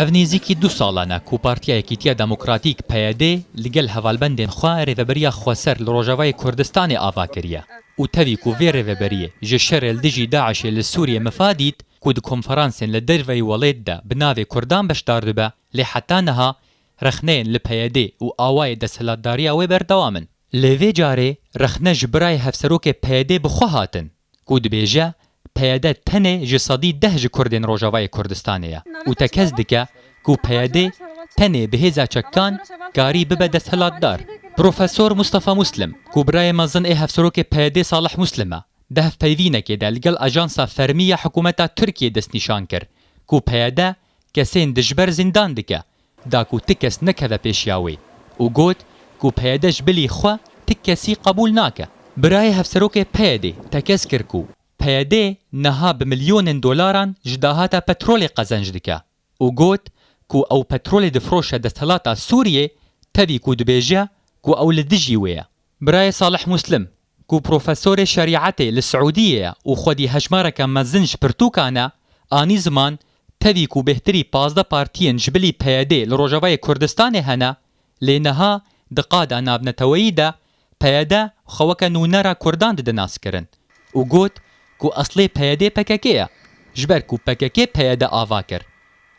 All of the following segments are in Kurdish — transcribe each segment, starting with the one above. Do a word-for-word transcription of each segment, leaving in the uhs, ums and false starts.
Ev nêzîkî du salan e ku Partiya Yekîtiya Demokratîk, P Y D, li gel hevalbendên xwe Rêveberiya Xweser li Rojavayê Kurdistanê ava kiriye û tevî ku vê rêveberiyê ji şerê li dijî DAIŞê li Sûriyê mifa dît ku di konferansên li derveyî welêt de bi navê Kurdan beşdar dibe, lê heta niha rexneyên li P Y D û awayê desthilatdariya wê berdewam in. Lê vê carê rexne ji birayê hevserokê P Y D bi xwe hatin, ku dibêje P Y D tenê ji sedî deh ji Kurdên Rojavayê Kurdistanê ye û tekez dike ku P Y D tenê bi hêza çekan karî bibe desthilatdar. Profesor Mustafa Muslim, ku birayê mezin ê hevserokê P Y D Salih Muslim e, di hevpeyvînekê de li gel ajansa fermî ya hikûmeta Tirkiyê destnîşan kir ku P Y D kesên dijber zîndan dike, da ku ti kes nekeve pêşiya wê û got ku P Y D ji bilî xwe ti kesî qebûl nake. Birayê hevserokê P Y D tekez kir ku P Y D niha bi milyonên dolaran ji dahata petrolê qezenc dike û got ku ew petrolê difroşe desthilata Sûriyê, tevî ku dibêje ku ew li dijî wê ye. Birayê Salih Muslim, ku profesorê şerîetê li Siûdiyê ye û xwedî hejmareke mezin ji pirtûkan e, anî ziman, tevî ku bêhtirî pazdeh partiyên ji bilî P Y D li Rojavayê Kurdistanê hene, lê niha di qada navneteweyî de P Y D xwe weke nûnera Kurdan dide naskirin û got ku eslê P Y D P K K ye, ji ber ku P K K P Y D ava kir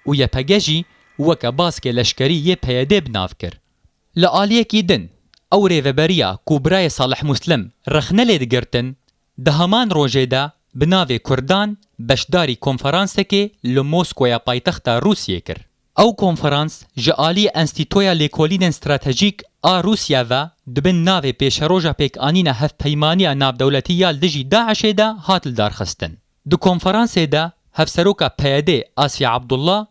û Y P G jî weke baskê leşkerî yê P Y D bi nav kir. Li aliyekî din, ew rêveberiya ku birayê Salih Muslim rexne lê digirtin, di heman rojê de bi navê Kurdan beşdarî konferansekê li Moskoya paytexta Rûsiyê kir. Ew konferans ji alî Enstîtoya Lêkolînên Stratejîk a Rûsya ve di bin navê Pêşeroja Pêkanîna Hevpeymaniya Navdewletî ya li dijî DAIŞê de hat lidarxistin. Di konferansê de Hevseroka P Y D Asya Abdullah,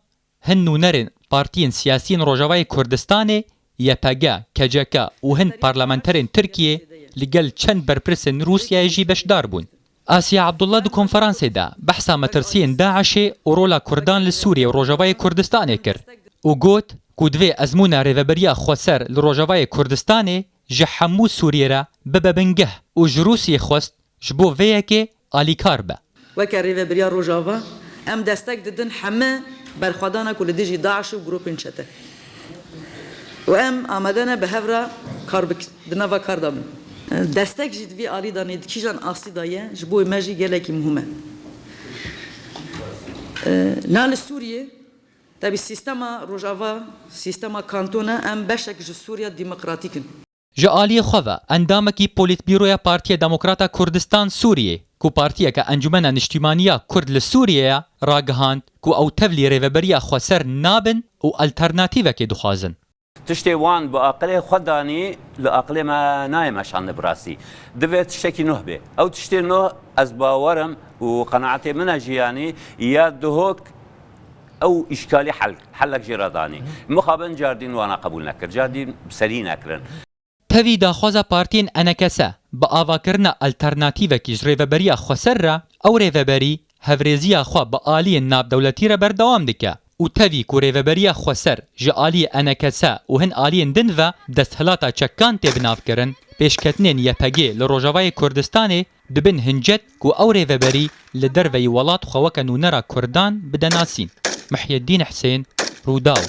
hin nûnerên partiyên siyasî yên Rojavayê Kurdistanê, Y P G, K C K û hin parlamenterên Tirkiyê li gel çend berpirsên Rûsyayê jî beşdar bûn. Asiye Abdullah di konferansê de behsa metirsiyên DAIŞê û rola Kurdan li Sûriyê û Rojavayê Kurdistanê kir û got ku divê ezmûna Rêveberiya Xweser li Rojavayê Kurdistanê ji hemû Sûriyê re bibe bingeh û ji Rûsiyê xwest ji bo vê yekê alîkar be. Weke Rêveberiya Rojava, em destek didin heme berxwedana ku li dijî DAIŞ û grûpên çete. Û em amade ne bi hev re kar bikin, di nava kar de bin. Destek jî di vî alî de ne, di kîjan astî de ye, ji bo me jî gelekî muhim e. Na li Sûriyê, tebî sîstema Rojava, sîstema kanton e, em beşek ji Sûriya Demokratîk in. Ji aliyê xwe ve endamekî Polîtbîroya Partiya Demokrata Kurdistan Sûriyê, ku partiyeke Encûmena Niştîmaniya Kurd li Sûriyê ye, ragihand ku ew tevlî Rêveberiya Xweser nabin û alternatîvekê dixwazin. Tiştê wan bi aqilê xwe danî, li aqilê me nayê meşandin bi rastî. Divê tiştekî nuh bê. Ew tiştê nuh, ez bawer im û qenaetê min e jî, yanî ya dihok ew îşkalî hel, helek jê re danî. Mixabin cardîn wana qebûl nekir, cardîn bi serî nekirin. Tevî daxwaza partiyên E N K S bi avakirina alternatîvekî ji Rêveberiya Xweser re, ew rêveberî hevrêziya xwe bi aliyên navdewletî re berdewam dike û tevî ku Rêveberiya Xweser ji aliyê E N K S û hin aliyên din ve desthilata çekan tê binavkirin, pêşketinên Y P G li Rojavayê Kurdistanê dibin hincet ku ew rêveberî li derveyî welat xwe weke nûnera Kurdan bide nasîn. Mihyedîn Husên, Rûdaw.